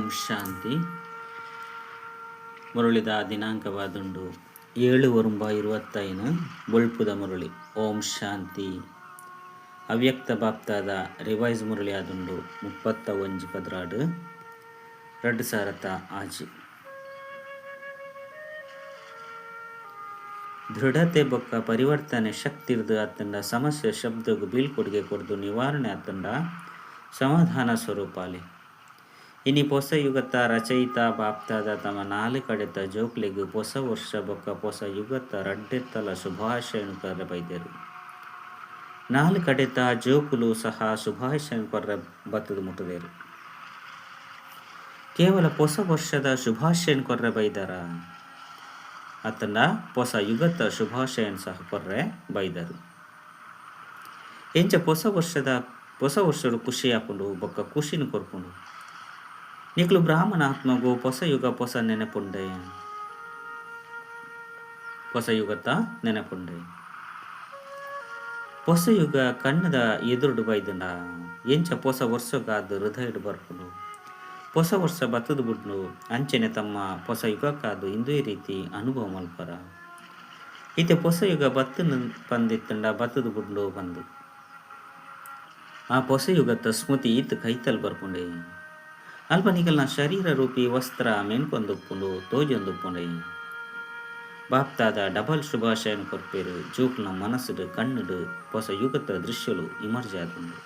ಓಂ ಶಾಂತಿ. ಮುರುಳಿದ ದಿನಾಂಕವಾದುಂಡು 7/9/25. ಬೊಳ್ಪುದ ಮುರುಳಿ. ಓಂ ಶಾಂತಿ. ಅವ್ಯಕ್ತ ಬಾಪ್ತಾದ ರಿವೈಸ್ ಮುರಳಿ ಆದುಂಡು 31/12/2006. ದೃಢತೆ ಬೊಕ್ಕ ಪರಿವರ್ತನೆ ಶಕ್ತಿರ್ದ್ ಅತ್ತಂಡ ಸಮಸ್ಯೆ ಶಬ್ದಗ್ ಬೀಳ್ಕೊಡುಗೆ ಕೊರ್ದು ನಿವಾರಣೆ ಅತ್ತಂಡ ಸಮಾಧಾನ ಸ್ವರೂಪಾಲೆ. ಇನಿ ಪೊಸ ಯುಗತ ರಚಯಿತ ಬಾಪ್ದಾದ ತಮ್ಮ ನಾಲ್ ಕಡೆತ ಜೋಕ್ಲೆಗ್ ಪೊಸ ವರ್ಷ ಬೊಕ್ಕ ಪೊಸ ಯುಗತ ರಡ್ಡೆತ್ತಲ ಶುಭಾಶಯನ್ ಕೊರ್ರೆ ಬೈದೆರ್. ನಾಲ್ ಕಡೆತ ಜೋಕುಲು ಸಹ ಶುಭಾಶಯನ್ ಕೊರ್ರೆ ಬತ್ತುದು ಮುಟ್ಟುದೆರ್. ಕೇವಲ ಪೊಸ ವರ್ಷದ ಶುಭಾಶಯನ್ ಕೊರ್ರೆ ಬೈದರ ಅತ್ತಂಡ ಪೊಸ ಯುಗತ ಶುಭಾಶಯನ್ ಸಹ ಕೊರ್ರೆ ಬೈದರ್. ಎಂಚ ಪೊಸ ವರ್ಷದ ಪೊಸ ವರ್ಷಡ್ ಖುಷಿ ಆಪುಂಡು ಬೊಕ್ಕ ಖುಷಿನ್ ಕೊರ್ಪುಂಡು. ನಿಕುಲು ಬ್ರಾಹ್ಮಣ ಆತ್ಮಗು ಪೊಸ ಯುಗ ಪೊಸ ನೆನೆಪುಂಡೆ. ಪೊಸ ಯುಗತ ನೆನೆಪುಂಡೆ. ಪೊಸ ಯುಗ ಕಣ್ಣುದ ಎದುರುಡು ಬೈದುಂಡ ಎಂಚ ಪೊಸ ವರ್ಷಗಾದ್ ಹೃದಯಡ್ ಬರ್ಪುಂಡು. ಪೊಸ ವರ್ಷ ಬತ್ತುದು ಬುಡ್ಂಡು ಅಂಚನೆ ತಮ್ಮ ಪೊಸ ಯುಗಕ್ಕಾದ್ ಇಂದುವೆ ರೀತಿ ಅನುಭವ ಮಲ್ಪರ. ಇತ್ತೆ ಪೊಸ ಯುಗ ಬತ್ತುಂಡು ಪಂದ್ ಇತ್ತುಂಡ ಬತ್ತುದು ಬುಡ್ಂಡು ಪಂದ್. ಆ ಪೊಸ ಯುಗತ್ತ ಸ್ಮೃತಿ ಈತ್ ಕೈತಲ್ ಬರ್ಪುಂಡೆ. ಅಲ್ಪ ನಿಕಲ್ನ ಶರೀರ ರೂಪಿ ವಸ್ತ್ರ ಮೆನ್ಕೊಂದುಪ್ಪುಂಡು, ತೋಜೊಂದುಪ್ಪುಂಡೆ. ಬಾಪ್ದಾದ ಡಬಲ್ ಶುಭಾಶಯನ್ ಕೊರ್ಪೆರ್. ಜೋಕುಲ್ನ ಮನಸ್ಡ್, ಕಣ್ಣ್ಡ್ ಪೊಸ ಯುಗತ್ತ ದೃಶ್ಯೊಲು ಇಮರ್ಜ್ ಆದುಂಡು.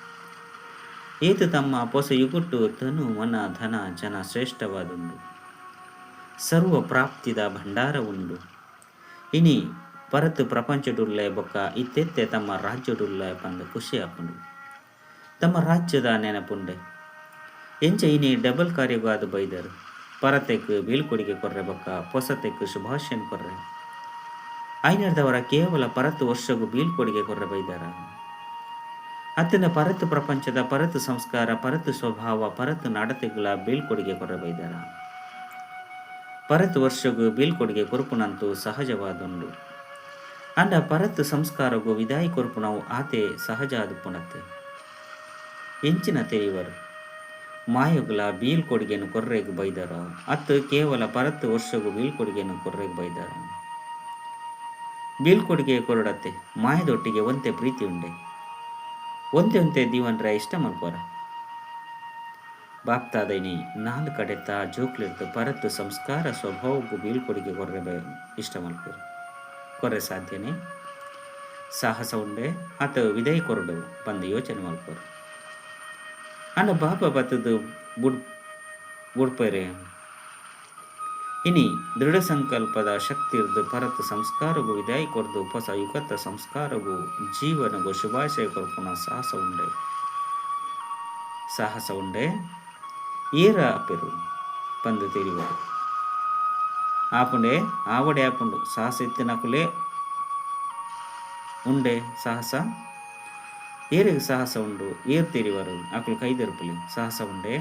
ಏತ್ ತಮ್ಮ ಪೊಸ ಯುಗೊಟ್ಟು ತನು, ಮನ, ಧನ, ಜನ ಶ್ರೇಷ್ಠವಾದುಂಡು. ಸರ್ವ ಪ್ರಾಪ್ತಿದ ಭಂಡಾರ ಉಂಡು. ಇನಿ ಪರತ್ ಪ್ರಪಂಚಡುಲ್ಲೆ ಬೊಕ್ಕ ಇತ್ತೆತ್ತೆ ತಮ್ಮ ರಾಜ್ಯಡುಲ್ಲೆ ಪಂದ್ ಖುಷಿ ಆಪುಂಡು. ತಮ್ಮ ರಾಜ್ಯದ ನೆನಪುಂಡೆ. ಎಂಚ ಇನಿ ಡಬಲ್ ಕಾರ್ಯಗಾದ್ ಬೈದರ್. ಪರತೆಕ್ ಬೀಳ್ಕೊಡುಗೆ ಕೊರ್ರೆ ಬೊಕ್ಕ ಪೊಸತೆಕ್ ಶುಭಾಶಯನ್ ಕೊರ್ರೆ. ಆಯಿನೆರ್ದಾವರ ಕೇವಲ ಪರತ್ ವರ್ಷಗ್ ಬೀಳ್ಕೊಡುಗೆ ಕೊರ್ರೆ ಬೈದರ? ಅತ್ತ್ಂಡ ಪರತ್ ಪ್ರಪಂಚದ ಪರತ್ ಸಂಸ್ಕಾರ, ಪರತ್ ಸ್ವಭಾವ, ಪರತ್ ನಡತೆಗ್ಲಾ ಬೀಳ್ಕೊಡುಗೆ ಕೊರ್ರೆ ಬೈದರ? ಪರತ್ ವರ್ಷಗ್ ಬೀಳ್ಕೊಡುಗೆ ಕೊರ್ಪುನಂತೂ ಸಹಜವಾದುಂಡು. ಆಂಡ ಪರತ್ ಸಂಸ್ಕಾರೊಗು ವಿದಾಯ ಕೊರ್ಪುನವು ಆತೆ ಸಹಜ ಆದುಪ್ಪುನತ್ತ್. ಎಂಚಿನ ತೆರಿವರ್? ಮಾಯೊಗುಲಾ ಬೀಳ್ಕೊಡುಗೆನ್ ಕೊರ್ರೆಗ್ ಬೈದರೋ ಅತ್ತ್ ಕೇವಲ ಪರತ್ ವರ್ಷೊಗು ಬೀಳ್ಕೊಡುಗೆನ್ ಕೊರ್ರೆಗ್ ಬೈದರಾ? ಬೀಳ್ಕೊಡುಗೆ ಕೊರೊಡತ್ತೆ ಮಾಯದೊಟ್ಟಿಗೆ ಒಂತೆ ಪ್ರೀತಿ ಉಂಡೆ? ಒಂತೆ ಒಂತೆ ದೀವನ್ರೆ ಇಷ್ಟ ಮಲ್ಪುವರ? ಬಾಪ್ತಾದ ಇನಿ ನಾಲ್ ಕಡೆತ ಜೋಕ್ಲೆರ್ದ್ ಪರತ್ ಸಂಸ್ಕಾರ ಸ್ವಭಾವೊಗು ಬೀಳ್ಕೊಡುಗೆ ಕೊರ್ರೆ ಇಷ್ಟ ಮಲ್ಪುವೆರ್. ಕೊರ್ರೆ ಸಾಧ್ಯನೆ? ಸಾಹಸ ಉಂಡೆ ಅತ್ ವಿದಯ ಕೊರೊಡು ಪಂದ್ ಯೋಚನೆ ಮಲ್ಪುವೆರ್. ಆಂಡ ಬಾಬಾ ಬತ್ತ್ದ್ ಬುಡ್ ಬುಡ್ಪೆರೆ? ಇನಿ ದೃಢ ಸಂಕಲ್ಪದ ಶಕ್ತಿರ್ದ್ ಪರತ್ ಸಂಸ್ಕಾರೊಗು ವಿದಾಯ ಕೊರ್ದು ಪೊಸ ಯುಗತ ಸಂಸ್ಕಾರೊಗು ಜೀವನೊಗು ಶುಭಾಶಯ ಕೊರ್ಪುನ ಸಾಹಸ ಉಂಡೆ? ಸಾಹಸ ಉಂಡೆ? ಏರ್ ಆಪೆರ್ ಪಂದ್ ತೆರಿವೊಡು. ಆಪುಂಡೆ ಆವೊಡೆ ಆಪುಂಡು ಸಾಹಸ ಇತ್ತಿನಕುಲೇ ಉಂಡೆ ಸಾಹಸ? ಏರೆಗ್ ಸಾಹಸ ಉಂಡು ಏರ್ ತೆರಿವರ್ ಅಕುಲು ಕೈ ದೆರ್ಪುಲೆ ಸಾಹಸ ಉಂಡೆ?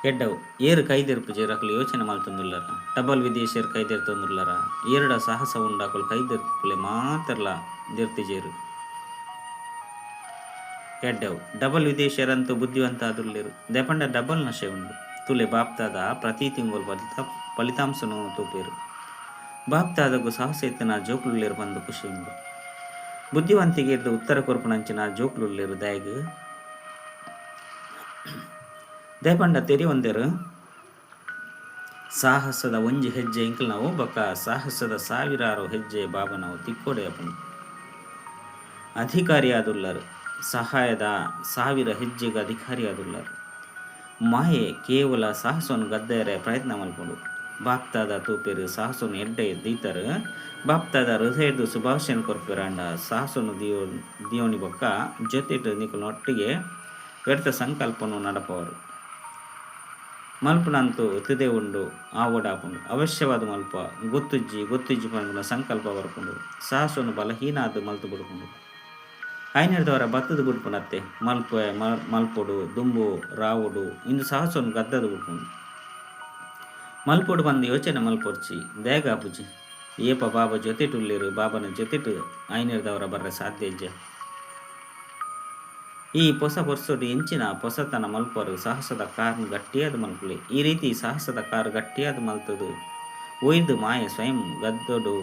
ಎಡ್ಡವು. ಏರ್ ಕೈ ದೆರ್ಪುಜೆರ್ ಅಕುಲು ಯೋಚನೆ ಮಲ್ತೊಂದುಲ್ಲರ? ಡಬಲ್ ವಿದೇಶಿಯೆರ್ ಕೈ ದೆರ್ತೊಂದುಲ್ಲರ? ಏರೆಡ ಸಾಹಸ ಉಂಡು ಅಕುಲು ಕೈ ದೆರ್ಪುಲೆ ಮಾತೆರ್ಲ ದೆರ್ತಿಜೆರ್. ಎಡ್ಡೆವು. ಡಬಲ್ ವಿದೇಶಿಯೆರ್ ಅಂತೂ ಬುದ್ಧಿವಂತ ಆದುಲ್ಲೆರ್. ದಾಯೆ ಪಂಡ ಡಬಲ್ ನಶೆ ಉಂಡು. ತೂಲೆ ಬಾಪ್ದಾದ ಪ್ರತಿ ತಿಂಗೊಲು ಫಲಿತಾಂಶೊನು ತೂಪೆರ್. ಬಾಪ್ದಾದಗ್ ಸಾಹಸ ಇತ್ತಿನ ಜೋಕುಲುಲ್ಲೆರ್ ಪಂದ್ ಖುಷಿ ಉಂಡು. ಬುದ್ಧಿವಂತಿಗೆರ್ದ್ ಉತ್ತರ ಕೊರ್ಪುನಂಚಿನ ಜೋಕುಲುಲ್ಲೆರ್ ದಾಯೆಗ್? ದಾಯೆ ಪಂಡ ತೆರಿಯೊಂದೆರ್ ಸಾಹಸದ ಒಂಜಿ ಹೆಜ್ಜೆ ಎಂಕಲ್ನವು ಬೊಕ್ಕ ಸಾಹಸದ ಸಾವಿರಾರು ಹೆಜ್ಜೆ ಬಾಬನವು ತಿಕ್ಕೊಡೆ ಆಪುಂಡು. ಅಧಿಕಾರಿಯಾದುಲ್ಲರ್. ಸಹಾಯದ ಸಾವಿರ ಹೆಜ್ಜೆಗ್ ಅಧಿಕಾರಿಯಾದುಲ್ಲರ್. ಮಾಯೆ ಕೇವಲ ಸಾಹಸೊನು ಗದ್ದೆರೆ ಪ್ರಯತ್ನ ಮಲ್ಪುಂಡು. ಬಾಪ್ದಾದ ತೂಪೆರ್ ಸಾಹಸೊನು ಎಡ್ಡೆ ದೀತರ್. ಬಾಪ್ದಾದ ಹೃದಯಡ್ ಸುಭಾಷಣೆ ಕೊರ್ಪೆರ್ ಆಂಡ ಸಾಹಸೊನು ದೀಯೊನಿ ಬೊಕ್ಕ ಜೊತೆಟ್ ನಿಕುಲ್ನೊಟ್ಟಿಗೆ ವ್ಯರ್ಥ ಸಂಕಲ್ಪೊನು ನಡಪವರು. ಮಲ್ಪುನಂತೂ ಇತ್ತದೇ ಉಂಡು ಆವೊಡಾಪುಂಡು. ಅವಶ್ಯವಾದ್ ಮಲ್ಪ. ಗೊತ್ತುಜ್ಜಿ ಗೊತ್ತುಜ್ಜಿ ಪನ್ಪುನ ಸಂಕಲ್ಪ ಬರ್ಪುಂಡು. ಸಾಹಸೊನು ಬಲಹೀನ ಆದ್ ಮಲ್ತ್ ಬುಡ್ಪುಂಡು. ಆಯಿನೆಡ್ದಾವರ ಬತ್ತ್ದ್ ಬುಡ್ಪುನತ್ತೆ. ಮಲ್ಪೆ, ಮಲ್ಪೊಡು, ದುಂಬು ರಾವೊಡು ಇಂದ್ ಸಾಹಸೊನು ಗದ್ದದ್ ಬುಡ್ಪುಂಡು. ಮಲ್ಪೊಡು ಪಂದ್ ಯೋಚನೆ ಮಲ್ಪೊರ್ಚಿ. ದಾಯೆಗ್ ಆಪುಜಿ? ಏಪ ಬಾಬಾ ಜೊತೆಟ್ ಉಲ್ಲೆರ್ ಬಾಬಾನ ಜೊತೆಟ್ ಆಯಿನೆಡ್ದಾವರ ಬರ್ರೆ ಸಾಧ್ಯ ಇಜ್ಜ? ಈ ಪೊಸ ವರ್ಸೊಡು ಎಂಚಿನ ಪೊಸತನ ಮಲ್ಪರ್ ಸಾಹಸದ ಕಾರ್ನ್ ಗಟ್ಟಿಯಾದ್ ಮಲ್ಪುಲೆ. ಈ ರೀತಿ ಸಾಹಸದ ಕಾರ್ ಗಟ್ಟಿಯಾದ್ ಮಲ್ತ್ದ್ ಒಯ್ದ್ ಮಾಯೆ ಸ್ವಯಂ ಗದ್ದೊಡು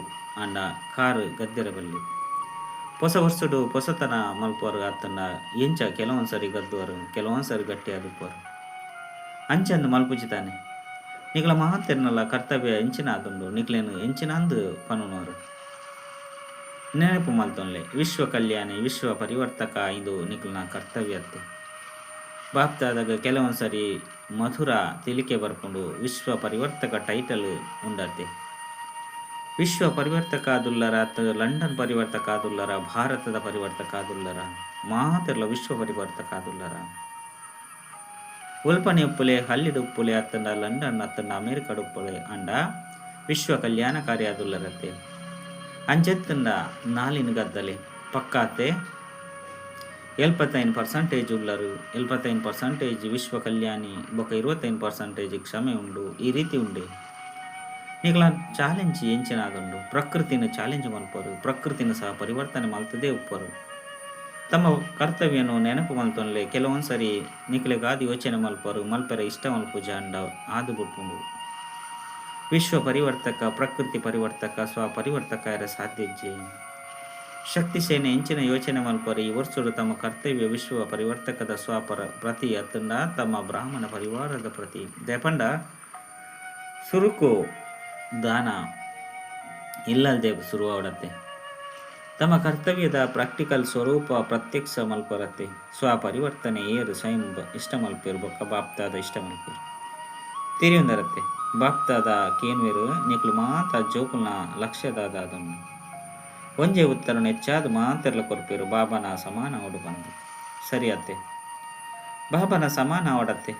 ಆಂಡ ಕಾರ್ ಗದ್ದೆರೆ ಬಲ್ಲಿ. ಪೊಸ ವರ್ಸೊಡು ಪೊಸತನ ಮಲ್ಪುವರ್ ಅತ್ತಂಡ ಎಂಚ ಕೆಲವೊಂದು ಸರಿ ಗದ್ದುವರ್, ಕೆಲವೊಂದು ಸರಿ ಗಟ್ಟಿಯಾದ್ ಉಪ್ಪುವರ್. ಅಂಚಂದ್ ಮಲ್ಪುಜಿ ತಾನೆ. ನಿಕಲ ಮಾತೆರ್ನಲ ಕರ್ತವ್ಯ ಎಂಚಿನ ಆದುಂಡು ನಿಕ್ಲೆನ್ ಎಂಚಿನಾಂದ್ ಪನುನರ್. ನೆನೆಪು ಮಲ್ತೊನ್ಲೆ, ವಿಶ್ವ ಕಲ್ಯಾಣಿ, ವಿಶ್ವ ಪರಿವರ್ತಕ ಇಂದು ನಿಕಲ್ನ ಕರ್ತವ್ಯ ಅತ್ತೆ. ಬಾಪ್ದಾದಾಗ ಕೆಲವೊಂದು ಸರಿ ಮಧುರ ತೆಲಿಕೆ ಬರ್ಪುಂಡು ವಿಶ್ವ ಪರಿವರ್ತಕ ಟೈಟಲ್ ಉಂಡತ್ತೆ. ವಿಶ್ವ ಪರಿವರ್ತಕ ಆದುಲ್ಲರ ಅತ್ ಲಂಡನ್ ಪರಿವರ್ತಕ ಆದುಲ್ಲರ ಭಾರತದ ಪರಿವರ್ತಕ ಆದುಲ್ಲರ ಮಾತೆರ್ಲ ವಿಶ್ವ ಪರಿವರ್ತಕ ಆದುಲ್ಲರ. ಒಲ್ಪನೆ ಉಪ್ಪುಲೆ ಹಲ್ಲಿಡ್ ಉಪ್ಪುಲೆ ಅತ್ತಂಡ ಲಂಡನ್ ಅತ್ತಂಡ ಅಮೇರಿಕಡ್ ಉಪ್ಪುಲೆ ಆಂಡ ವಿಶ್ವ ಕಲ್ಯಾಣಕಾರಿ ಆದುಲ್ಲರತ್ತೆ. ಅಂಚೆತ್ತಂಡ ನಾಲಿನ ಗದ್ದಲೆ ಪಕ್ಕಾತೆ ಎಲ್ಪತ್ತೈನ್ ಪರ್ಸಂಟೇಜ್ ಉಲ್ಲರು ಎಲ್ಪತ್ತೈನ್ ಪರ್ಸಂಟೇಜ್ ವಿಶ್ವ ಕಲ್ಯಾಣಿ ಬೊಕ ಇರುವತ್ತೈನ್ ಪರ್ಸಂಟೇಜ್ ಕ್ಷಮೆ ಉಂಡು ಈ ರೀತಿ ಉಂಡೆ. ನಿಕಲ ಚಾಲೆಂಜ್ ಎಂಚಿನ ಆದುಂಡು ಪ್ರಕೃತಿನ ಚಾಲೆಂಜ್ ಮಲ್ಪರು ಪ್ರಕೃತಿನ ಸಹ ಪರಿವರ್ತನೆ ಮಲ್ತದೇ ಉಪ್ಪರು. ತಮ್ಮ ಕರ್ತವ್ಯನು ನೆನಪು ಮಲ್ತೊನ್ಲೆ ಕೆಲವೊಂದು ಸರಿ ನಿಕಲೆಗಾದ್ ಯೋಚನೆ ಮಲ್ಪರು ಮಲ್ಪೆರೆ ಇಷ್ಟ ಮಲ್ಪುಜ ಅಂಡ ಆದ್ ಬುಡ್ಪುಂಡು. ವಿಶ್ವ ಪರಿವರ್ತಕ ಪ್ರಕೃತಿ ಪರಿವರ್ತಕ ಸ್ವ ಪರಿವರ್ತಕ ಆಯೆರೆ ಸಾಧ್ಯ ಇಜ್ಜಿ. ಶಕ್ತಿ ಸೇನೆ ಎಂಚಿನ ಯೋಚನೆ ಮಲ್ಪರು ಈ ವರ್ಷೊಡು ತಮ್ಮ ಕರ್ತವ್ಯ ವಿಶ್ವ ಪರಿವರ್ತಕದ ಸ್ವ ಪ್ರತಿ ಅತ್ತಂಡ ತಮ್ಮ ಬ್ರಾಹ್ಮಣ ಪರಿವಾರದ ಪ್ರತಿ ದಾಯೆಪಂಡ ಸುರುಕು ದಾನ ಇಲ್ಲಲ್ದೆ ಸುರು ಆವಡತ್ತೆ. ತಮ್ಮ ಕರ್ತವ್ಯದ ಪ್ರಾಕ್ಟಿಕಲ್ ಸ್ವರೂಪ ಪ್ರತ್ಯಕ್ಷ ಮಲ್ಪರತ್ತೆ. ಸ್ವ ಪರಿವರ್ತನೆ ಏರ್ ಸ್ವಯಂ ಇಷ್ಟ ಮಲ್ಪೆರ್ ಬೊಕ್ಕ ಬಾಪ್ದಾದ ಇಷ್ಟ ಮಲ್ಪೆರ್ ತೆರಿಯೊಂದರತ್ತೆ. ಬಾಪ್ದಾದ ಕೇನ್ವೆರ್ ನಿಕ್ಲು ಮಾತ ಜೋಕುಲ್ನ ಲಕ್ಷ್ಯ ದಾದ ಆದುಂಡು. ಒಂಜೆ ಉತ್ತರನ್ ಎಚ್ಚಾದ್ ಮಾತೆರ್ಲ ಕೊರ್ಪೆರ್ ಬಾಬಾನ ಸಮಾನ ಆವೊಡು ಪಂದ್. ಸರಿ ಅತ್ತೆ. ಬಾಬಾನ ಸಮಾನ ಆವಡತ್ತೆ.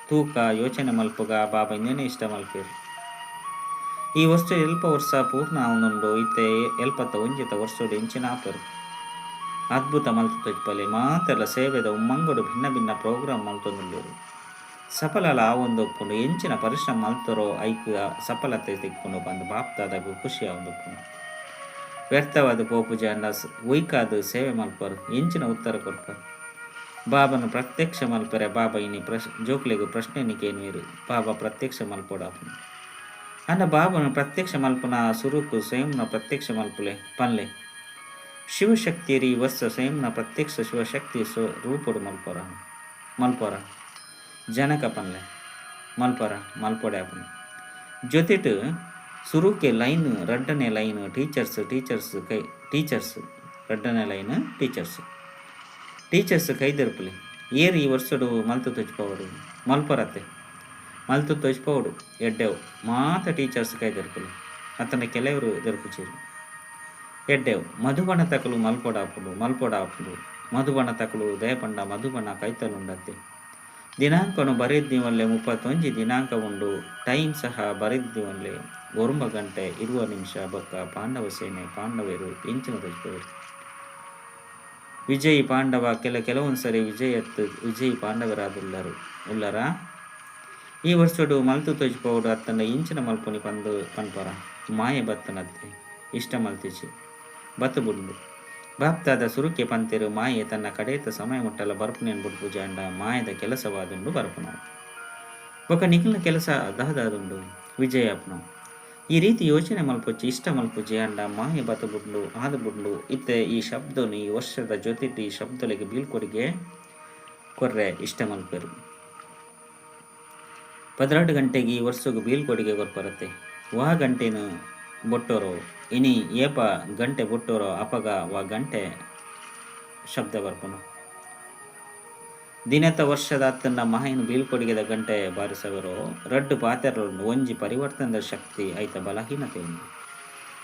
ತೂಕ ಯೋಚನೆ ಮಲ್ಪುಗ ಬಾಬಾ ಇಂದೆನೆ ಇಷ್ಟ ಮಲ್ಪೆರ್. ಈ ವರ್ಷ ಎಲ್ಪ ವರ್ಷ ಪೂರ್ಣ ಆವೊಂದುಂಡು ಇತ್ತೆ ಎಲ್ಪತ್ತ ಒಂಜಿತ ವರ್ಷೊಡು ಎಂಚಿನ ಆಪರ್. ಅದ್ಭುತ ಮಲ್ತ್ ತೋಜ್ಪಲೆ ಮಾತೆರ್ಲ ಸೇವೆದ ಉಮ್ಮಂಗೊಡು ಭಿನ್ನ ಭಿನ್ನ ಪ್ರೋಗ್ರಾಮ್ ಮಲ್ತೊಂದುಲ್ಲೆರ್. ಸಫಲಲ ಆವೊಂದು ಉಪ್ಪುಂಡು ಎಂಚಿನ ಪರಿಶ್ರಮ ಮಲ್ತೊರೋ ಐಕ್ ಸಫಲತೆ ತಿಕ್ಕುಂಡು ಪಂದ್ ಬಾಪ್ದಾದಗ್ ಖುಷಿ ಆವೊಂದುಪ್ಪುಂಡು. ವ್ಯರ್ಥವಾದ್ ಪೋಪುಜಿ ಆಂಡ ಒಯ್ಕಾದ್ ಸೇವೆ ಮಲ್ಪರ್ ಎಂಚಿನ ಉತ್ತರ ಕೊರ್ಪರ್. ಬಾಬಾನ್ ಪ್ರತ್ಯಕ್ಷ ಮಲ್ಪೆರೆ ಬಾಬಾ ಇನಿ ಜೋಕ್ಲೆಗ್ ಪ್ರಶ್ನೆನ್ ಕೇನುವೆರ್ ಬಾಬಾ ಪ್ರತ್ಯಕ್ಷ ಮಲ್ಪೊಡಾಪುಂಡು. ಆಂಡ ಬಾಬಾನ್ ಪ್ರತ್ಯಕ್ಷ ಮಲ್ಪುನ ಸುರುಕು ಸ್ವಯಂನ ಪ್ರತ್ಯಕ್ಷ ಮಲ್ಪುಲೆ ಪನ್ಲೆ. ಶಿವಶಕ್ತಿಯರ್ ಈ ವರ್ಷ ಸ್ವಯಂನ ಪ್ರತ್ಯಕ್ಷ ಶಿವಶಕ್ತಿ ಸ್ವರೂಪೊಡು ಮಲ್ಪೊರ ಮಲ್ಪೊರ ಜನಕ ಪನ್ಲೆ ಮಲ್ಪೊರ ಮಲ್ಪೊಡೆ ಆಪುಂಡು. ಜೊತೆಟ್ ಸುರುಕೆ ಲೈನ್ ರಡ್ಡನೆ ಲೈನ್ ಟೀಚರ್ಸ್ ಟೀಚರ್ಸ್ ಕೈ ಟೀಚರ್ಸ್ ರಡ್ಡನೆ ಲೈನ್ ಟೀಚರ್ಸ್ ಟೀಚರ್ಸ್ ಕೈ ದೆರ್ಪುಲೆ ಏರ್ ಈ ವರ್ಷೊಡು ಮಲ್ತ್ ತೋಜ್ಪಾವೊಡು ಮಲ್ಪೊರತ್ತೆ. ಮಲ್ತ್ ತೋಜ್ಪಾವೊಡು ಎಡ್ಡೆವು ಮಾತ ಟೀಚರ್ಸ್ ಕೈ ದೆರ್ಪುಲೆ ಅತ್ತಂಡ ಕೆಲವರು ದೆರ್ಪುಜೆರ್. ಎಡ್ಡೆವು ಮಧುಬನ ತಕುಲು ಮಲ್ಪೊಡಾಪುಂಡು ಮಲ್ಪೊಡಾಪುಂಡು ಮಧುಬನ ತಕುಲು ದಯ ಪಂಡ ಮಧುಬನ ಕೈತಲುಂಡತ್ತೆ. ದಿನಾಂಕನು ಬರೆದ್ದೀವಲ್ಲೆ ಮುಪ್ಪತ್ತೊಂಜಿ ದಿನಾಂಕ ಉಂಡು ಟೈಮ್ ಸಹ ಬರೆದ್ದೀವಲ್ಲೆ ಒರುಂಬ ಗಂಟೆ ಇರುವ ನಿಮಿಷ ಬೊಕ್ಕ ಪಾಂಡವ ಸೇನೆ ಪಾಂಡವೆರು ಎಂಚಿನ ತೋಜ್ಪವೆರ್. ವಿಜಯಿ ಪಾಂಡವ ಕೆಲ ಕೆಲವೊಂದು ಸರಿ ವಿಜಯತ್ ವಿಜಯಿ ಪಾಂಡವರಾದುಲ್ಲರು ಉಲ್ಲರಾ. ಈ ವರ್ಷೊಡು ಮಲ್ತ್ ತೋಜ್ಪಾವೊಡು ಅತ್ತಂಡ ಇಂಚಿನ ಮಲ್ಪುನಿ ಪಂದ್ ಪನ್ಪರ ಮಾಯೆ ಬತ್ತನತ್ತೆ ಇಷ್ಟ ಮಲ್ತಿಜಿ ಬತ್ತ್ ಬುಡ್ಂಡು. ಬಾಪ್ದಾದ ಸುರುಕೆ ಪಂತೆರ್ ಮಾಯೆ ತನ್ನ ಕಡೇತ ಸಮಯ ಮುಟ್ಟಲ ಬರ್ಪುನೆನ್ ಬುಡ್ಪುಜಿ ಆಂಡ ಮಾಯೆದ ಕೆಲಸವಾದುಂಡು ಬರ್ಪುನವು. ಬೊಕ ನಿಕಲ್ನ ಕೆಲಸ ದಾದಾದುಂಡು ವಿಜಯ ಆಪುನವು. ಈ ರೀತಿ ಯೋಚನೆ ಮಲ್ಪೊಚ್ಚಿ ಇಷ್ಟ ಮಲ್ಪುಜಿ ಆಂಡ ಮಾಯೆ ಬತ್ತ್ ಬುಡ್ಂಡು ಆದ್ ಬುಡ್ಂಡು ಇತ್ತೆ ಈ ಶಬ್ದೊನು ಈ ವರ್ಷದ ಜೊತೆಟ್ ಈ ಶಬ್ದೊಲೆಗ್ ಬೀಳ್ಕೊಡುಗೆ ಕೊರ್ರೆ ಇಷ್ಟ ಮಲ್ಪೆರ್. ಪದ್ರಾಡ್ ಗಂಟೆಗ್ ಈ ವರ್ಸೊಗು ಬೀಳ್ಕೊಡುಗೆ ಕೊರ್ಪರತ್ತೆ. ವಾ ಗಂಟೆನ್ ಬೊಟ್ಟೊರೋ ಇನಿ ಏಪ ಗಂಟೆ ಬೊಟ್ಟೊರೋ ಅಪಗ ವಾ ಗಂಟೆ ಶಬ್ದ ಬರ್ಪುಂಡು. ದಿನತ ವರ್ಷದ ಅತ್ತಂಡ ಮಾಯನ್ ಬೀಳ್ಕೊಡುಗೆದ ಗಂಟೆ ಬಾರಿಸವೆರೋ ರಡ್ಡ್ ಪಾತೆರೊಲು ಒಂಜಿ ಪರಿವರ್ತನೆದ ಶಕ್ತಿ ಐತ ಬಲಹೀನತೆ ಉಂಡು.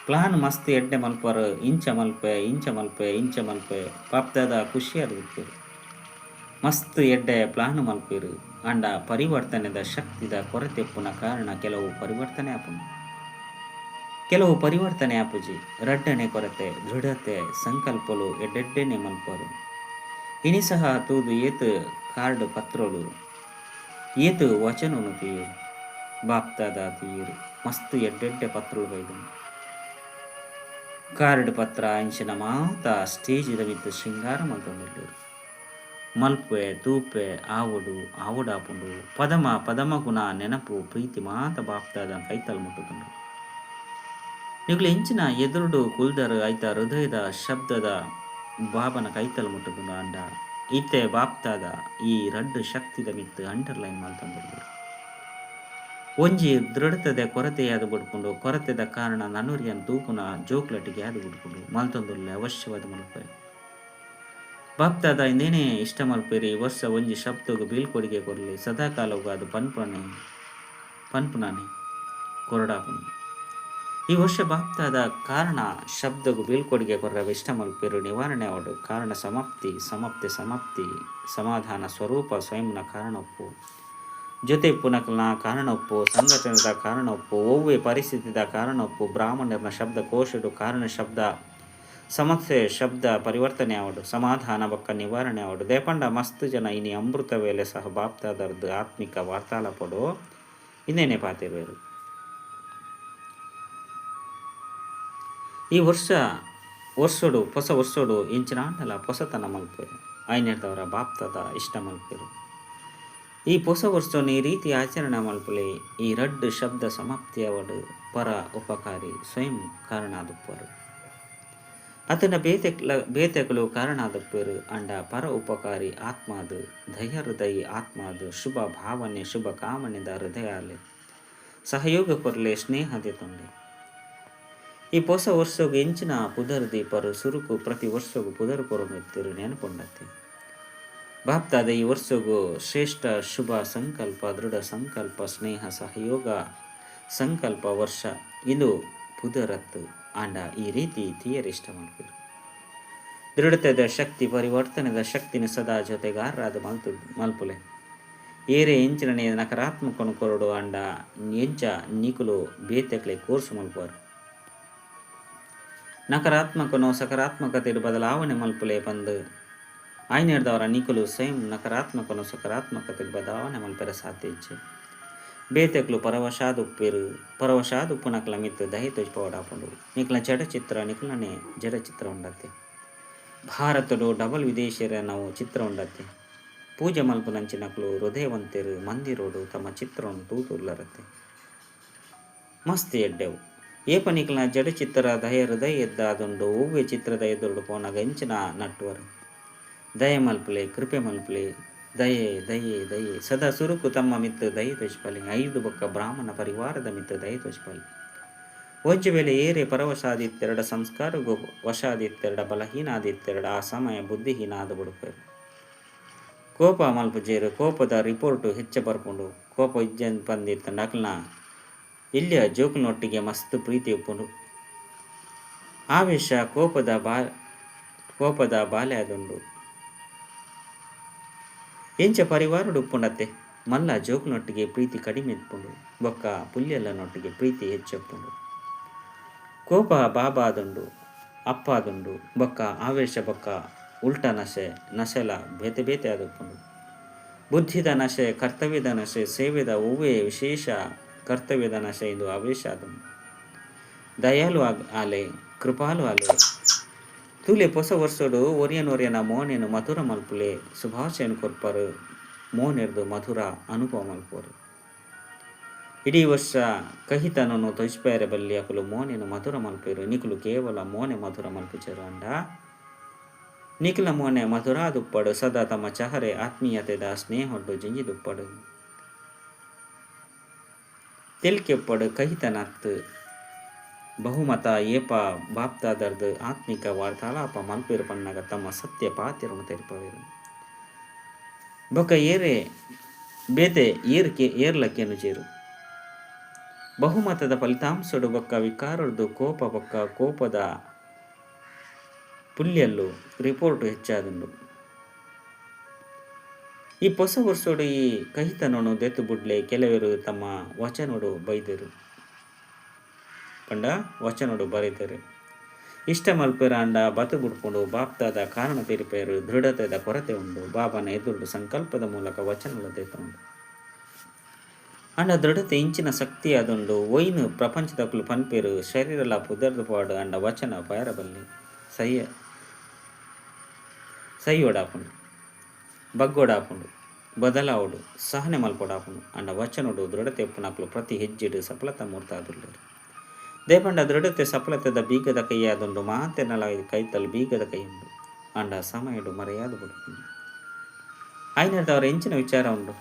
ಪ್ಲಾನ್ ಮಸ್ತ್ ಎಡ್ಡೆ ಮಲ್ಪರ್ ಇಂಚ ಮಲ್ಪೆ ಇಂಚ ಮಲ್ಪೆ ಇಂಚ ಮಲ್ಪೆ ಬಾಪ್ದಾದ ಖುಷಿಯಾದ್ ಉಪ್ಪುವೆರ್. ಮಸ್ತ್ ಎಡ್ಡೆ ಪ್ಲಾನ್ ಮಲ್ಪುವೆರ್ ಆಂಡ ಪರಿವರ್ತನೆದ ಶಕ್ತಿದ ಕೊರತೆ ಉಪ್ಪುನ ಕಾರಣ ಕೆಲವು ಪರಿವರ್ತನೆ ಆಪುಂಡು. ಕೆಲವು ಪರಿವರ್ತನೆ ಆಪುಜಿ. ರಡ್ಡನೆ ಕೊರತೆ ದೃಢತೆ ಸಂಕಲ್ಪೊಲು ಎಡ್ಡೆಡ್ಡೆನೆ ಮಲ್ಪುವರ್. ಇನಿ ಸಹ ತೂದು ಏತ್ ಕಾರ್ಡ್ ಪತ್ರೊಲು ಏತ್ ವಚನೊನು ತೂಯೆರ್. ಬಾಪ್ದಾದ ತೂಯೆರ್ ಮಸ್ತ್ ಎಡ್ಡೆಡ್ಡೆ ಪತ್ರೊಲು ಬೈದ್ಂಡ್. ಕಾರ್ಡ್ ಪತ್ರ ಇಂಚಿನ ಮಾತ ಸ್ಟೇಜಿದ ಮಿತ್ತ್ ಶೃಂಗಾರ ಮಲ್ತೊಂದುಲ್ಲೆರ್. ಮಲ್ಪೆ ತೂಪೆ ಆವೊಡು ಆವೊಡಾಪುಂಡು ಪದಮ ಪದಮ ಗುಣ ನೆನಪು ಪ್ರೀತಿ ಮಾತ ಬಾಪ್ದಾದನ ಕೈತಲ್ ಮುಟ್ಟುದುಂಡು. ನಿಕುಲು ಎಂಚಿನ ಎದುರುಡು ಕುಲ್ದರ್ ಐತ ಹೃದಯದ ಶಬ್ದದ ಬಾಬನ ಕೈತಲ್ ಮುಟ್ಟುದುಂಡು ಆಂಡ ಇತ್ತೆ ಬಾಪ್ದಾದ ಈ ರಡ್ಡ್ ಶಕ್ತಿದ ಮಿತ್ತ್ ಅಂಡರ್ಲೈನ್ ಮಲ್ತೊಂದುಲ್ಲೆರ್. ಒಂಜಿ ದೃಢತೆದ ಕೊರತೆಯಾದ್ ಬುಡ್ಪುಂಡು ಕೊರತೆದ ಕಾರಣ ನನೊರಿಯನ್ ತೂಪುನ ಜೋಕ್ಲಟಿಗೆ ಆದ್ ಬುಡ್ಪುಂಡು ಮಲ್ತೊಂದುಲ್ಲೆ ಅವಶ್ಯವಾದ್ ಮಲ್ಪೆ. ಬಾಪ್ದಾದ ಇಂದೇನೇ ಇಷ್ಟ ಮಲ್ಪೆರ್ ಈ ವರ್ಷ ಒಂಜಿ ಶಬ್ದೊಗು ಬೀಳ್ಕೊಡುಗೆ ಕೊರ್ಲೆ ಸದಾಕಾಲೊಗಾದ್ ಪನ್ಪುನನೆ ಪನ್ಪುನನೆ ಕೊರೊಡಾಪುಂಡು. ಈ ವರ್ಷ ಬಾಪ್ದಾದ ಕಾರಣ ಶಬ್ದೊಗು ಬೀಳ್ಕೊಡುಗೆ ಕೊರ್ರೆ ಇಷ್ಟ ಮಲ್ಪೆರ್ ನಿವಾರಣೆ ಆವಡ್ ಕಾರಣ ಸಮಾಪ್ತಿ ಸಮಾಪ್ತಿ ಸಮಾಪ್ತಿ ಸಮಾಧಾನ ಸ್ವರೂಪ ಸ್ವಯಂನ ಕಾರಣ ಉಪ್ಪು ಜೊತೆ ಇಪ್ಪುನಕಲ್ನ ಕಾರಣ ಉಪ್ಪು ಸಂಘಟನೆದ ಕಾರಣ ಉಪ್ಪು ಒವ್ವೆ ಪರಿಸ್ಥಿತಿದ ಕಾರಣ ಉಪ್ಪು ಬ್ರಾಹ್ಮಣರ್ನ ಶಬ್ದಕೋಶಡು ಕಾರಣ ಶಬ್ದ ಸಮಸ್ಯೆ ಶಬ್ದ ಪರಿವರ್ತನೆ ಆವಡ್ ಸಮಾಧಾನ ಬೊಕ್ಕ ನಿವಾರಣೆ ಆವಡ್ ದೇಪಂಡ ಮಸ್ತ್ ಜನ ಇನಿ ಅಮೃತ ವೇಳೆ ಸಹ ಬಾಪ್ದಾದರ್ದ್ ಆತ್ಮಿಕ ವಾರ್ತಾಲಾಪೊಡು ಇಂದೇನೆ ಪಾತೆರುವೆರ್. ಈ ವರ್ಷ ವರ್ಷೊಡು ಪೊಸ ವರ್ಷೊಡು ಎಂಚಿನಾಂಡಲ ಪೊಸತನ ಮಲ್ಪುವೆರ್ ಆಯಿನೆಡ್ದಾವರ ಬಾಪ್ದಾದ ಇಷ್ಟ ಮಲ್ಪುವೆರ್. ಈ ಪೊಸ ವರ್ಷೊನು ಈ ರೀತಿ ಆಚರಣೆ ಮಲ್ಪುಲೆ ಈ ರಡ್ಡ್ ಶಬ್ದ ಸಮಾಪ್ತಿ ಆವಡ್ ಪರ ಉಪಕಾರಿ ಸ್ವಯಂ ಕಾರಣ ಆದುಪ್ಪುವರ್. ಅತ್ತ್ಂಡ ಬೇತೆಕ್ಲ ಬೇತೆಕುಲು ಕಾರಣ ಆದುಪ್ಪುವೆರ್ ಆಂಡ ಪರ ಉಪಕಾರಿ ಆತ್ಮಾದ್ ದಯ ಹೃದಯಿ ಆತ್ಮಾದ್ ಶುಭ ಭಾವನೆ ಶುಭ ಕಾಮನೆದ ಹೃದಯ ಆಲೆ. ಸಹಯೋಗ ಕೊರ್ಲೆ ಸ್ನೇಹ ದೆತೊನ್ಲೆ. ಈ ಪೊಸ ವರ್ಷೊಗು ಎಂಚಿನ ಪುದರ್ ದೀಪರ್ ಸುರುಕು ಪ್ರತಿ ವರ್ಷೊಗು ಪುದರ್ ಕೊರೊಂದು ಇತ್ತೆರ್ ನೆನಪುಂಡತ್ತೆ. ಬಾಪ್ದಾದ ಈ ವರ್ಷೊಗು ಶ್ರೇಷ್ಠ ಶುಭ ಸಂಕಲ್ಪ ದೃಢ ಸಂಕಲ್ಪ ಸ್ನೇಹ ಸಹಯೋಗ ಸಂಕಲ್ಪ ವರ್ಷ ಇಂದು ಪುದರ್ ಅತ್ತ್ ಆಂಡ ಈ ರೀತಿ ತೂಯೆರೆ ಇಷ್ಟ ಮಲ್ಪೆರ್. ದೃಢತೆದ ಶಕ್ತಿ ಪರಿವರ್ತನೆದ ಶಕ್ತಿನ್ ಸದಾ ಜೊತೆಗಾರರಾದ್ ಮಲ್ತ್ ಮಲ್ಪುಲೆ. ಏರೇ ಎಂಚಿನನೇ ನಕಾರಾತ್ಮಕನ್ ಕೊರೊಡು ಆಂಡ ಎಂಚ ನಿಕುಲು ಬೇತೆಕ್ಲೆಗ್ ಕೋರ್ಸ್ ಮಲ್ಪುವರ್. ನಕಾರಾತ್ಮಕನ್ ಸಕಾರಾತ್ಮಕತೆಡ್ ಬದಲಾವಣೆ ಮಲ್ಪುಲೆ ಪಂದ್ ಆಯಿನೆಡ್ದಾವರ ನಿಕುಲು ಸ್ವಯಂ ನಕಾರಾತ್ಮಕನ್ ಸಕಾರಾತ್ಮಕತೆಡ್ ಬದಲಾವಣೆ ಮಲ್ಪೆರೆ ಸಾಧ್ಯ ಇಜ್ಜಿ. ಬೇತೆಕ್ಲು ಪರವಶಾದ್ ಉಪ್ಪುವೆರ್. ಪರವಶಾದ್ ಉಪ್ಪುನಕ್ಲೆನ ಮಿತ್ತ್ ದಯೆ ತೋಜಿಪಾವೊಡಾಪುಂಡು. ನಿಕ್ಲೆನ ಜಡ ಚಿತ್ರ ನಿಕ್ಲೆನನೇ ಜಡ ಚಿತ್ರ ಉಂಡತ್ತೆ. ಭಾರತೊಡು ಡಬಲ್ ವಿದೇಶಿಯೆರೆನವು ಚಿತ್ರ ಉಂಡತ್ತೆ. ಪೂಜೆ ಮಲ್ಪುನಂಚಿನಕುಲು ಹೃದಯವಂತೆರ್ ಮಂದಿರೊಡು ತಮ್ಮ ಚಿತ್ರೊನು ತೂದು ಉಲ್ಲರತ್ತೆ. ಮಸ್ತ್ ಎಡ್ಡೆವು. ಏಪ ನಿಕ್ಲೆನ ಜಡ ಚಿತ್ರ ದಯ ಹೃದಯ ಎದ್ದಾದುಂಡು ಒವ್ವೆ ಚಿತ್ರದ ಎದುರುಡು ಪೋನಗ ಎಂಚಿನ ನಟ್ಟುವರ್. ದಯೆ ಮಲ್ಪುಲೆ ಕೃಪೆ ಮಲ್ಪುಲೆ ದಯೆ ದಯೆ ದಯೆ ಸದಾ ಸುರುಕು ತಮ್ಮ ಮಿತ್ತ್ ದಯೆ ತೋಜಿಪಾಲೆ ಐದು ಬೊಕ್ಕ ಬ್ರಾಹ್ಮಣ ಪರಿವಾರದ ಮಿತ್ತ್ ದಯೆ ತೋಜಿಪಾಲೆ. ಒಂಜಿ ವೇಳೆ ಏರೆ ಪರವಶ ಆದಿತ್ತೆರ್ಡ ಸಂಸ್ಕಾರೊಗು ವಶ ಆದಿತ್ತೆರ್ಡ ಬಲಹೀನ ಆದಿತ್ತೆರ್ಡ ಆ ಸಮಯ ಬುದ್ಧಿಹೀನ ಆದ್ ಬುಡ್ಪೆರ್. ಕೋಪ ಮಲ್ಪುಜೆರ್ ಕೋಪದ ರಿಪೋರ್ಟ್ ಹೆಚ್ಚ ಬರ್ಪುಂಡು. ಕೋಪ ಇಜ್ಜಂದ್ ಪಂದಿತ್ತ್ಂಡ ಅಕ್ಲೆನ ಎಲ್ಯ ಜೋಕುಲ್ನೊಟ್ಟಿಗೆ ಮಸ್ತ್ ಪ್ರೀತಿ ಉಪ್ಪುಂಡು. ಆವೇಶ ಕೋಪದ ಬಾ ಕೋಪದ ಬಾಲೆ ಆದುಂಡು. ಎಂಚ ಪರಿವಾರೊಡು ಉಪ್ಪುಂಡತ್ತೆ ಮಲ್ಲ ಜೋಕುಲ್ನೊಟ್ಟಿಗೆ ಪ್ರೀತಿ ಕಡಿಮೆ ಇಪ್ಪುಂಡು ಬೊಕ್ಕ ಪುಲ್ಯಲ್ಲನೊಟ್ಟಿಗೆ ಪ್ರೀತಿ ಹೆಚ್ಚ ಉಪ್ಪುಂಡು. ಕೋಪ ಬಾಬಾ ಆದುಂಡು ಅಪ್ಪ ಆದುಂಡು ಬೊಕ್ಕ ಆವೇಶ ಬೊಕ್ಕ ಉಲ್ಟಾ ನಶೆ ನಶೆಲ ಬೇತೆ ಬೇತೆ ಆದುಪ್ಪುಂಡು. ಬುದ್ಧಿದ ನಶೆ ಕರ್ತವ್ಯದ ನಶೆ ಸೇವೆದ ಒವ್ವೇ ವಿಶೇಷ ಕರ್ತವ್ಯದ ನಶೆ ಇಂದು ಆವೇಶ ಆದುಂಡು. ದಯಾಳು ಆಲೆ ಕೃಪಾಲು ಆಲೆ ತೂಲೆ ಪೊಸ ವರ್ಷೊಡು ಒರಿಯನೊರಿಯನ ಮೋನೆನ್ ಮಧುರ ಮಲ್ಪುಲೆ ಶುಭಾಶಯನ್ ಕೊರ್ಪರ್ ಮೋನೆರ್ದ್ ಮಧುರ ಅನುಭವ ಮಲ್ಪುವರ್. ಇಡೀ ವರ್ಷ ಕಹಿತನೊನು ತೊಜಿಪಾಯೆರೆ ಬಲ್ಲಿ ಅಕುಲು ಮೋನೆನ್ ಮಧುರ ಮಲ್ಪುವೆರ್ ನಿಕುಲು ಕೇವಲ ಮೋನೆ ಮಧುರ ಮಲ್ಪುಜರ್ ಆಂಡ ನಿಕಲ್ನ ಮೋನೆ ಮಧುರ ಆದುಪ್ಪಡ್ ಸದಾ ತಮ್ಮ ಚಹರೆ ಆತ್ಮೀಯತೆದ ಸ್ನೇಹೊಡ್ಡು ಜಿಂಜಿದುಪ್ಪಡ್. ತೆಲಿಕೆ ಉಪ್ಪಡ್ ಕಹಿತನ ಅತ್ತ್. ಬಹುಮತ ಏಪ ಬಾಪ್ದಾದರ್ದ್ ಆತ್ಮಿಕ ವಾರ್ತಾಲಾಪ ಮಲ್ಪುವೆರ್ ಪನ್ನಗ ತಮ್ಮ ಸತ್ಯ ಪಾತೆರೊನು ತೆರಿಪಾವೆರ್. ಬೊಕ್ಕ ಏರೆ ಬೇತೆ ಏರ್ ಏರ್ಲ ಕೇನುಜೆರ್. ಬಹುಮತದ ಫಲಿತಾಂಶೊಡು ಬೊಕ್ಕ ವಿಕಾರೊಡ್ದು ಕೋಪ ಬೊಕ್ಕ ಕೋಪದ ಪುಲ್ಯಲ್ಲು ರಿಪೋರ್ಟ್ ಹೆಚ್ಚಾದುಂಡು. ಈ ಪೊಸ ವರ್ಷೊಡು ಈ ಕಹಿತನೊನು ದೆತ್ತ್ ಬುಡ್ಲೆ ಕೆಲವೆರ್ ತಮ್ಮ ವಚನೊಡು ಬೈದೆರ್ ಪಂಡ ವಚನೊಡು ಬರೆತೆರ್. ಇಷ್ಟ ಮಲ್ಪೆರ್ ಆಂಡ ಬತ್ ಬುಡ್ಪುಂಡು ಬಾಪ್ದಾದ ಕಾರಣ ತೆರಿಪೆರ್ ದೃಢತೆದ ಕೊರತೆ ಉಂಡು ಬಾಬಾನ ಎದುರುಡು ಸಂಕಲ್ಪದ ಮೂಲಕ ವಚನಲ ದೆತೊಂಡು. ಆಂಡ ದೃಢತೆ ಇಂಚಿನ ಶಕ್ತಿ ಆದುಂಡು ಒಯಿನ್ ಪ್ರಪಂಚದಕುಲು ಪನ್ಪೆರ್ ಶರೀರಲ ಪುದರ್ದ್ ಪೋವಡ್ ಆಂಡ ವಚನ ಪೋಯೆರೆ ಬಲ್ಲಿ ಸಯ್ಯ ಸೈಯೊಡಾಪುಂಡು. ಬಗ್ಗೊಡಾಪುಂಡು, ಬದಲಾವೊಡು, ಸಹನೆ ಮಲ್ಪೊಡಾಪುಂಡು. ಆಂಡ ವಚನೊಡು ದೃಢತೆ ಉಪ್ಪುನಕುಲು ಪ್ರತಿ ಹೆಜ್ಜೆಡ್ ಸಫಲತಾ ಮೂರ್ತಾದುಲ್ಲೆರ್. ದೇಪಂಡ ದೃಢತೆ ಸಫಲತೆದ ಬೀಗದ ಕೈಯಾದುಂಡು. ಮಾತೆರ್ನಲ ಕೈತಲ್ ಬೀಗದ ಕೈ ಉಂಡು. ಆಂಡ ಸಮಯೊಡು ಮರೆಯಾದ್ ಬುಡ್ಪುಂಡು. ಆಯಿನೆಡ್ದಾವರ ಎಂಚಿನ ವಿಚಾರ ಉಂಡು?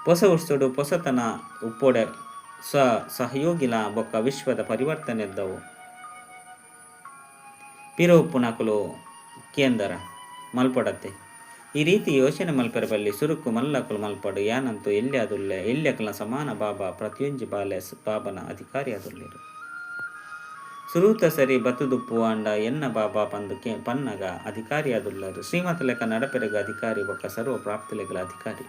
ಪೊಸ ವರ್ಷೊಡು ಪೊಸತನ ಉಪ್ಪೊಡೆ ಸ್ವ ಸಹಯೋಗಿಲ ಬೊಕ್ಕ ವಿಶ್ವದ ಪರಿವರ್ತನೆದ್ದವು. ಪಿರ ಉಪ್ಪುನಕುಲು ಕೇಂದರ ಮಲ್ಪೊಡತ್ತೆ. ಈ ರೀತಿ ಯೋಚನೆ ಮಲ್ಪೆರೆ ಬಲ್ಲಿ. ಸುರುಕು ಮಲ್ಲಕುಲು ಮಲ್ಪಡ್. ಯಾನಂತೂ ಎಲ್ಯಾದುಲ್ಲೆ. ಎಲ್ಯಕಲ್ನ ಸಮಾನ ಬಾಬಾ ಪ್ರತಿಯೊಂಜಿ ಬಾಲೆ ಬಾಬನ ಅಧಿಕಾರಿಯಾದುಲ್ಲೆರ್. ಸುರೂತ ಸರಿ ಬತ್ತುದುಪ್ಪು ಆಂಡ ಎನ್ನ ಬಾಬಾ ಪಂದ್ ಪನ್ನಗ ಅಧಿಕಾರಿಯಾದುಲ್ಲರ್. ಶ್ರೀಮತಲೆಕ ನಡಪೆರೆಗ್ ಅಧಿಕಾರಿ ಬೊಕ್ಕ ಸರ್ವ ಪ್ರಾಪ್ತಿಲೆಗ್ಲ ಅಧಿಕಾರಿ.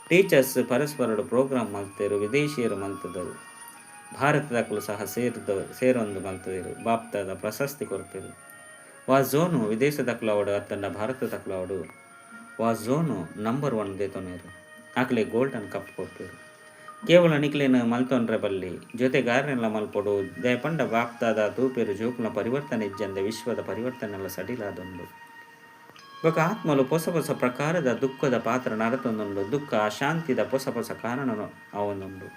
ಟೀಚರ್ಸ್ ಪರಸ್ಪರಡ್ ಪ್ರೋಗ್ರಾಮ್ ಮಲ್ತೆರ್. ವಿದೇಶಿಯೆರ್ ಮಲ್ತ್ದೆರ್. ಭಾರತದಕುಲು ಸಹ ಸೇರ್ದ್ ಸೇರೊಂದು ಮಲ್ತ್ದೆರ್. ಬಾಪ್ದಾದ ಪ್ರಶಸ್ತಿ ಕೊರ್ಪೆರ್. ವಾ ಝೋನು ವಿದೇಶದಕುಲು ಆವಡ್ ಅತ್ತ್ಂಡ ಭಾರತದಕುಲು ಆವಡ್ ವಾ ಝೋನು ನಂಬರ್ ಒನ್ ದೆತೊನುವೆರ್. ಅಕ್ಲೆಗ್ ಗೋಲ್ಡನ್ ಕಪ್ ಕೊರ್ಪೆರ್. ಕೇವಲ ನಿಕ್ಲೆನ್ ಮಲ್ತೊನ್ರೆ ಬಲ್ಲಿ. ಜೊತೆಗಾರೆನ್ಲ ಮಲ್ಪೊಡು. ದಾಯೆ ಪಂಡ ಬಾಪ್ದಾದ ತೂಪೆರ್ ಜೋಕುಲ್ನ ಪರಿವರ್ತನೆ ಇಜ್ಜಂದೆ ವಿಶ್ವದ ಪರಿವರ್ತನೆಲ ಸಡಿಲಾದುಂಡು. ಬೊಕ್ಕ ಆತ್ಮಲು ಪೊಸ ಪೊಸ ಪ್ರಕಾರದ ದುಃಖದ ಪಾತ್ರ ನಡತೊಂದುಂಡು. ದುಃಖ ಅಶಾಂತಿದ ಪೊಸ ಪೊಸ ಕಾರಣ ಆವೊಂದುಂಡು.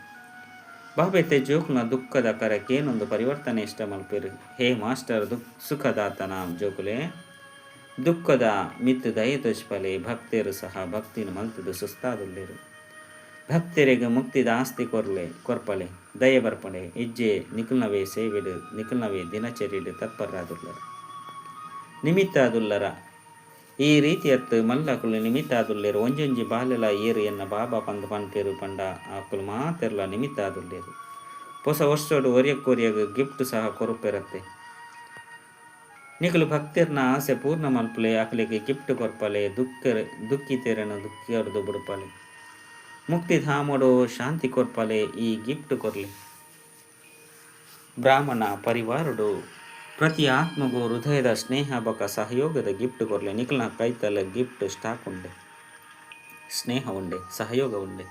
ಬಾಬೆತೆ ಜೋಕುಲ್ನ ದುಃಖದ ಕರೆ ಕೇನೊಂದು ಪರಿವರ್ತನೆ ಇಷ್ಟ ಮಲ್ಪೆರ್. ಹೇ ಮಾಸ್ಟರ್ ಸುಖದಾತನ ಜೋಕುಲೆ, ದುಃಖದ ಮಿತ್ತ್ ದಯೆ ತೋಜಿಪಲೆ. ಭಕ್ತೆರ್ ಸಹ ಭಕ್ತಿನ್ ಮಲ್ತ್ದ್ ಸುಸ್ತಾದುಲ್ಲೆರ್. ಭಕ್ತೆರೆಗ್ ಮುಕ್ತಿದ ಆಸ್ತಿ ಕೊರ್ಲೆ ಕೊರ್ಪಲೆ. ದಯೆ ಬರ್ಪುಂಡೆ. ಇಜ್ಜೆ ನಿಕುಲ್ನವೇ ಸೇವೆಡ್ ನಿಕುಲ್ನವೇ ದಿನಚರಿಡ್ ತತ್ಪರರಾದುಲ್ಲರ್. ನಿಮಿತ್ತ ಆದುಲ್ಲರ. ಈ ರೀತಿಯತ್ತ್ ಮಲ್ಲಕುಲು ನಿಮಿತ್ತ ಆದುಲ್ಲೆರ್. ಒಂಜೊಂಜಿ ಬಾಲೆಲಾ ಏರ್ ಎನ್ನ ಬಾಬಾ ಪಂದ್ ಪನ್ಪೆರ್ ಪಂಡ ಅಕುಲು ಮಾತೆರ್ಲಾ ನಿಮಿತ್ತ ಆದುಲ್ಲೆರ್. ಪೊಸ ವರ್ಷೊಡು ಒರಿಯಕ್ಕೊರಿಯಗ್ ಗಿಫ್ಟ್ ಸಹ ಕೊರ್ಪೆರತ್ತೆ. ನಿಕುಲು ಭಕ್ತೆರ್ನ ಆಸೆ ಪೂರ್ಣ ಮಲ್ಪುಲೆ ಅಕಲೆಗ್ ಗಿಫ್ಟ್ ಕೊರ್ಪಲೆ ದುಃಖ ದುಃಖಿತೆರೆನ್ ದುಃಖರ್ದ್ ಬುಡ್ಪಲೆ. ಮುಕ್ತಿಧಾಮೊಡು ಶಾಂತಿ ಕೊರ್ಪಲೆ ಈ ಗಿಫ್ಟ್ ಕೊರ್ಲೆ. ಬ್ರಾಹ್ಮಣ ಪರಿವಾರೊಡು ಪ್ರತಿ ಆತ್ಮೊಗು ಹೃದಯದ ಸ್ನೇಹ ಬೊಕ್ಕ ಸಹಯೋಗದ ಗಿಫ್ಟ್ ಕೊರ್ಲೆ. ನಿಕಲ್ನ ಕೈತಲ್ ಗಿಫ್ಟ್ ಸ್ಟಾಕ್ ಉಂಡೆ. ಸ್ನೇಹ ಉಂಡೆ, ಸಹಯೋಗ ಉಂಡೆ.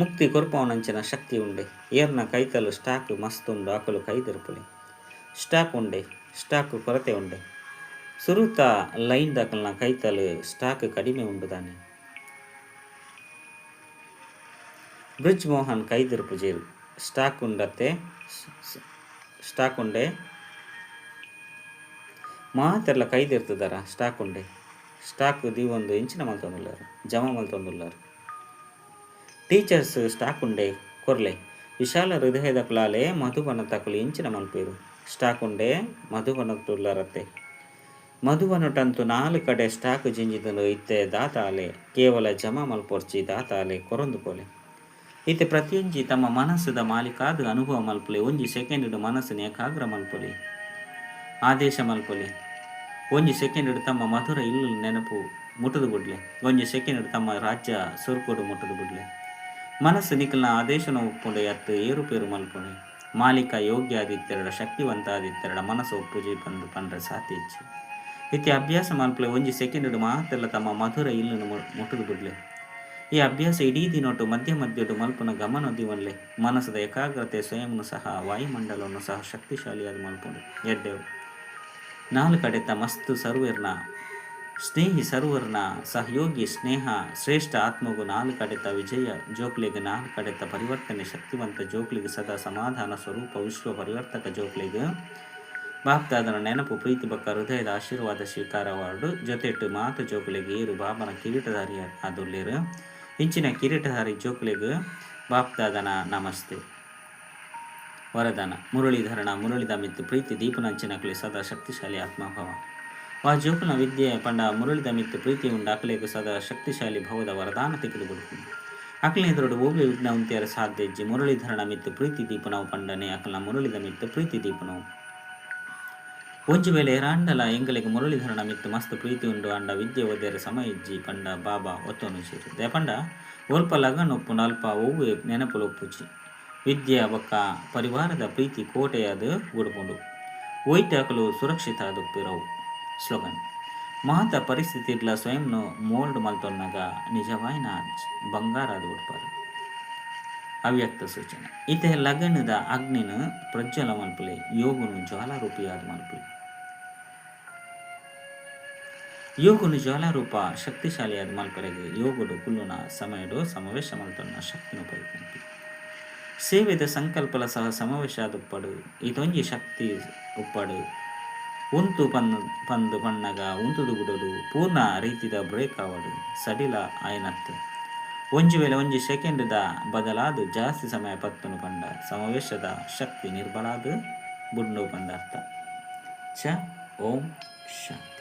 ಮುಕ್ತಿ ಕೊರ್ಪವನಂಚಿನ ಶಕ್ತಿ ಉಂಡೆ. ಏರ್ನ ಕೈತಲ್ ಸ್ಟಾಕ್ ಮಸ್ತ್ ಉಂಡು ಅಕುಲು ಕೈ ದೆರ್ಪುಲೆ. ಸ್ಟಾಕ್ ಉಂಡೆ, ಸ್ಟಾಕ್ ಕೊರತೆ ಉಂಡೆ. ಸುರುತ ಲೈನ್ ದಕಲ್ನ ಕೈತಲ್ ಸ್ಟಾಕ್ ಕಡಿಮೆ ಉಂಡು ದಾನೆ. ಬ್ರಿಜ್ ಮೋಹನ್ ಕೈ ದೆರ್ಪುಜೆರ್. ಸ್ಟಾಕ್ ಉಂಡತ್ತೆ ಸ್ಟಾಕ್ ಉಂಡೆ. ಮಾತೆರ್ಲ ಕೈ ದೆರ್ತುದರ ಸ್ಟಾಕ್ ಉಂಡೆ. ಸ್ಟಾಕ್ ದೀವೊಂದು ಎಂಚಿನ ಮಲ್ತೊಂದುಲ್ಲೆರ್ ಜಮಾ ಮಲ್ತೊಂದುಲ್ಲೆರ್. ಟೀಚರ್ಸ್ ಸ್ಟಾಕ್ ಉಂಡೆ ಕೊರ್ಲೆ. ವಿಶಾಲ ಹೃದಯದಕುಲಾಲೆ ಮಧುಬನತಕುಲು ಎಂಚಿನ ಮಲ್ಪುವೆರ್. ಸ್ಟಾಕ್ ಉಂಡೆ ಮಧುಬನಟುಲ್ಲರತ್ತೆ. ಮಧುಬನಟಂತು ನಾಲ್ ಕಡೆ ಸ್ಟಾಕ್ ಜಿಂಜಿದುಂಡು ಇತ್ತೆ ದಾತ ಆಲೆ. ಕೇವಲ ಜಮಾ ಮಲ್ಪೊರ್ಚಿ ದಾತ ಆಲೆ ಕೊರೊಂದು ಪೋಲೆ. ಇತ್ತೆ ಪ್ರತಿಯೊಂಜಿ ತಮ್ಮ ಮನಸ್ಸುದ ಮಾಲೀಕಾದ್ ಅನುಭವ ಮಲ್ಪುಲೆ. ಒಂಜಿ ಸೆಕೆಂಡ್ ಡ್ ಮನಸ್ಸುನ್ ಏಕಾಗ್ರ ಮಲ್ಪೊಲಿ. ಆದೇಶ ಮಲ್ಪೊಲಿ. ಒಂಜಿ ಸೆಕೆಂಡ್ ಡ್ ತಮ್ಮ ಮಧುರ ಇಲ್ಲ್ ನೆನಪು ಮುಟುದು ಬುಡ್ಲೆ. ಒಂಜಿ ಸೆಕೆಂಡ್ ಡ್ ತಮ್ಮ ರಾಜ್ಯ ಸೊರ್ಕೊಡು ಮುಟುದು ಬುಡ್ಲೆ. ಮನಸ್ಸು ನಿಕಲ್ನ ಆದೇಶೊನು ಒಪ್ಪುಂಡೆ ಅತ್ತ್ ಏರುಪೇರು ಮಲ್ಪುಂಡೆ. ಮಾಲೀಕ ಯೋಗ್ಯ ಆದಿತ್ತೆರ್ಡ ಶಕ್ತಿವಂತ ಆದಿತ್ತೆರ್ಡ ಮನಸ್ಸು ಒಪ್ಪುಜಿ ಪಂದ್ ಪನ್ರೆ ಸಾಧ್ಯ ಇಜ್ಜಿ. ಇತ್ತೆ ಅಭ್ಯಾಸ ಮಲ್ಪುಲೆ ಒಂಜಿ ಸೆಕೆಂಡ್ ಡ್ ಮಾತೆರ್ಲ ತಮ್ಮ ಮಧುರ ಇಲ್ಲ್ ನ್ ಮುಟುದು ಬುಡ್ಲೆ. ಈ ಅಭ್ಯಾಸ ಇಡೀ ದಿನೊಟು ಮಧ್ಯ ಮಧ್ಯೊಡು ಮಲ್ಪುನ ಗಮನ ದೀವೊನ್ಲೆ. ಮನಸ್ಸುದ ಏಕಾಗ್ರತೆ ಸ್ವಯಂನು ಸಹ ವಾಯುಮಂಡಲೊನು ಸಹ ಶಕ್ತಿಶಾಲಿಯಾದ್ ಮಲ್ಪುಂಡು. ಎಡ್ಡೆವು. ನಾಲ್ ಕಡೆತ ಮಸ್ತ್ ಸರ್ವೆರ್ನ ಸ್ನೇಹಿ ಸರ್ವರ್ನ ಸಹಯೋಗಿ ಸ್ನೇಹ ಶ್ರೇಷ್ಠ ಆತ್ಮೊಗು ನಾಲ್ ಕಡೆತ ವಿಜಯ ಜೋಕ್ಲೆಗ್ ನಾಲ್ ಕಡೆತ ಪರಿವರ್ತನೆ ಶಕ್ತಿವಂತ ಜೋಕ್ಲೆಗ್ ಸದಾ ಸಮಾಧಾನ ಸ್ವರೂಪ ವಿಶ್ವ ಪರಿವರ್ತಕ ಜೋಕ್ಲೆಗ್ ಬಾಪ್ದಾದನ ನೆನಪು ಪ್ರೀತಿ ಬೊಕ್ಕ ಹೃದಯದ ಆಶೀರ್ವಾದ ಸ್ವೀಕಾರವಾವಡ್ ಜೊತೆಟ್ ಮಾತ ಜೋಕುಲೆಗ್ ಏರ್ ಬಾಬನ ಕಿರೀಟಧಾರಿ ಆದುಲ್ಲೆರ್ ಇಂಚಿನ ಕಿರೀಟಧಾರಿ ಜೋಕುಲೆಗ್ ಬಾಪ್ದಾದನ ನಮಸ್ತೆ. ವರದಾನ, ಮುರಳೀಧರನ ಮುರಳಿದ ಮಿತ್ತ್ ಪ್ರೀತಿ ದೀಪುನಂಚಿನಕುಲೆ ಸದಾ ಶಕ್ತಿಶಾಲಿ ಆತ್ಮಭವ. ವಾ ಜೋಕುಲ್ನ ವಿದ್ಯೆ ಪಂಡ ಮುರಳಿದ ಮಿತ್ತ್ ಪ್ರೀತಿ ಉಂಡು ಅಕಲೆಗ್ ಸದಾ ಶಕ್ತಿಶಾಲಿ ಭವದ ವರದಾನ ತಿಕ್ದ್ ಬುಡ್ಪುಂಡು. ಅಕಲ್ನ ಎದುರುಡು ಒವ್ವೆ ವಿಘ್ನ ಉಂತಿಯರೆ ಸಾಧ್ಯ ಇಜ್ಜಿ. ಮುರಳೀಧರನ ಮಿತ್ತ್ ಪ್ರೀತಿ ದೀಪುನವು ಪಂಡನೇ ಅಕಲ್ನ ಮುರಳಿದ ಮಿತ್ತ್ ಪ್ರೀತಿ ದೀಪುನವು. ಒಂಜಿ ವೇಳೆ ಏರಾಂಡಲ ಎಂಕಲೆಗ್ ಮುರಳೀಧರನ ಮಿತ್ತ್ ಮಸ್ತ್ ಪ್ರೀತಿ ಉಂಡು ಆಂಡ ವಿದ್ಯೆ ಓದೆರೆ ಸಮಯ ಇಜ್ಜಿ ಪಂಡ ಬಾಬಾ ಒತ್ತೊನುಜೆರ್. ದಾಯೆ ಪಂಡ ಒಲ್ಪ ಲಗನ್ ಉಪ್ಪುಂಡು ಅಲ್ಪ ಒವ್ವೆ ನೆನಪುಲು ಉಪ್ಪುಜಿ. ವಿದ್ಯೆ ಬೊಕ್ಕ ಪರಿವಾರದ ಪ್ರೀತಿ ಕೋಟೆಯಾದ್ ಬುಡ್ಪುಂಡು. ಒಯಿಟ್ ಅಕುಲು ಸುರಕ್ಷಿತ ಆದ್ ಉಪ್ಪೆರ್ ಅವು. ಸ್ಲೋಗನ್, ಮಾತ ಪರಿಸ್ಥಿತಿಡ್ಲ ಸ್ವಯಂನ್ ಮೋಲ್ಡ್ ಮಲ್ತೊನ್ನಗ ನಿಜವಾಯಿನ ಬಂಗಾರ್ ಆದ್ ಬುಡ್ಪರ್. ಅವ್ಯಕ್ತ ಸೂಚನೆ, ಇತ್ತೆ ಲಗಣದ ಅಗ್ನಿನ್ ಪ್ರಜ್ವಲ ಮಲ್ಪುಲೆ, ಯೋಗನು ಜ್ವಾಲಾರೂಪಿಯಾದ್ ಮಲ್ಪುಲೆ. ಯೋಗನು ಜ್ವಾಲಾರೂಪ ಶಕ್ತಿಶಾಲಿಯಾದ್ ಮಲ್ಪರೆಗ್ ಯೋಗಡು ಕುಲ್ಲುನ ಸಮಯಡು ಸಮಾವೇಶ ಮಲ್ತೊನ್ನ ಶಕ್ತಿನ ಉಪಯೋಗ ಮಲ್ಪಿ. ಸೇವೆದ ಸಂಕಲ್ಪಲ ಸಹ ಸಮಾವೇಶ ಆದುಪ್ಪಡು ಈತೊಂಜಿ ಶಕ್ತಿ ಉಪ್ಪಡು ಉಂತು ಪಂದ್ ಪಂದ್ ಪನ್ನಗ ಉಂತುದು ಬುಡೊಡು ಪೂರ್ಣ ರೀತಿದ ಬ್ರೇಕ್ ಆವಡ್ ಸಡಿಲ ಆಯಿನತ್. ಒಂಜಿ ವೇಳೆ ಒಂಜಿ ಸೆಕೆಂಡ್ದ ಬದಲಾದ್ ಜಾಸ್ತಿ ಸಮಯ ಪತ್ತುನು ಪಂಡ ಸಮಾವೇಶದ ಶಕ್ತಿ ನಿರ್ಬಲಾದ್ ಬುಡ್ನು ಪಂದ್ ಅರ್ಥ. ಚ ಓಂ ಶಾಂತಿ.